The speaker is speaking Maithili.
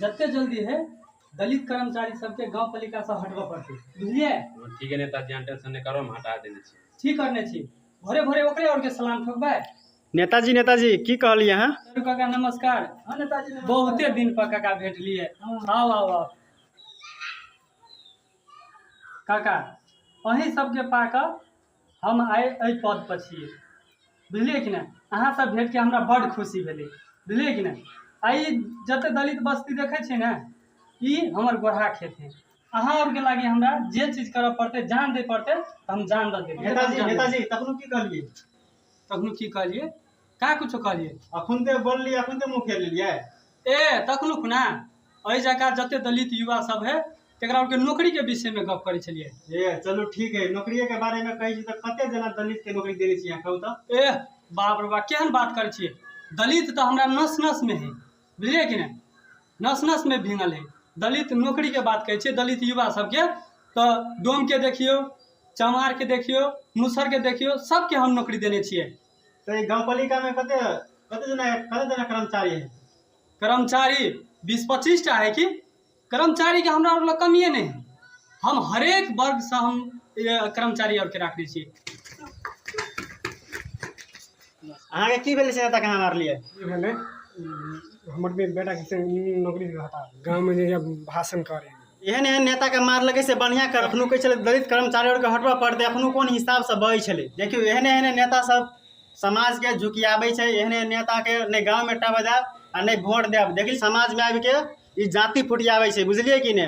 जते जल्दी है दलित कर्मचारी सबके गाँव पालिका से हटबऽ पड़तै, बुझलियै? ठीक है नेताजी, अहाँ टेंशन नहि करू, हम हटा देने छी। ठीक करने छी। भोरे भोरे ओकरे और के सलाम ठोकबै। नेताजी, नेताजी, की कहलियै अहाँ? चलू काका, नमस्कार। हाँ नेताजी, नमस्कार। बहुते दिन पर काका भेटलियै। आउ आउ आउ काका, अहीं सबके पाकऽ हम आइ एहि पद पर छियै, बुझलियै कि नहि? अहाँ सब भेटके हमरा बड्ड खुशी भेलै, बुझलियै कि नहि? आ ई जते दलित बस्ती देखै छियै ने, ई हमर गोरहा खेत है। अहाँ आरके लागी हमरा जे चीज करऽ पड़तै, जान दै पड़तै तऽ हम जान दऽ देबै। नेताजी, नेताजी, तखनो की कहलियै? तखनो की कहलियै? का कुछो कहलियै? अखन ते बोललियै, अखन ते मुँह फेर लेलियै। ए तखनो खुना एहि जगह जते दलित युवा सब है तकरा आरके नौकरी के विषय में गप करै छलियै। ए चलू ठीक है, नौकरिये के बारे में कहै छी तऽ कते जना दलित के नौकरी देने छी अहाँ, कहू तऽ? ए बाप रे बाप, केहन बात करै छियै? दलित तऽ हमरा नस नस में है, बुझलियै कि नहि? नस नस में भींगल है दलित। नौकरी के बात कहै छियै दलित युवा सबके, तऽ डोम के देखियौ, चमार के देखियौ, मुसहर के देखियौ, सबके हम नौकरी देने छियै। तऽ ई गाँव पालिका में कते कते जना कते जना कर्मचारी है? कर्मचारी 20-25 टा है कि कर्मचारी के हमरा लग कमिए नहीं है। हम हरेक वर्ग से हम कर्मचारी और के राखने छियै। अहाँके की भेलै से नेता के अहाँ मारलियै? की भेलै, हमर बेटाके से नौकरी हटा गाँवमे जे भाषण करै। एहन एहन नेताके मारलकै से बढ़िआँ कर। अखनो कहै छलै दलित कर्मचारी आरके हटबऽ पड़तै, अखनो कोन हिसाबसँ बहै छलै देखियौ। एहन एहन नेता सब समाजके झुकियाबै छै। एहन एहन नेताके नहि गाँवमे टबऽ देब आ नहि वोट देब। देखी, समाजमे आबिके ई जाति फुटियाबै छै, बुझलियै कि नहि?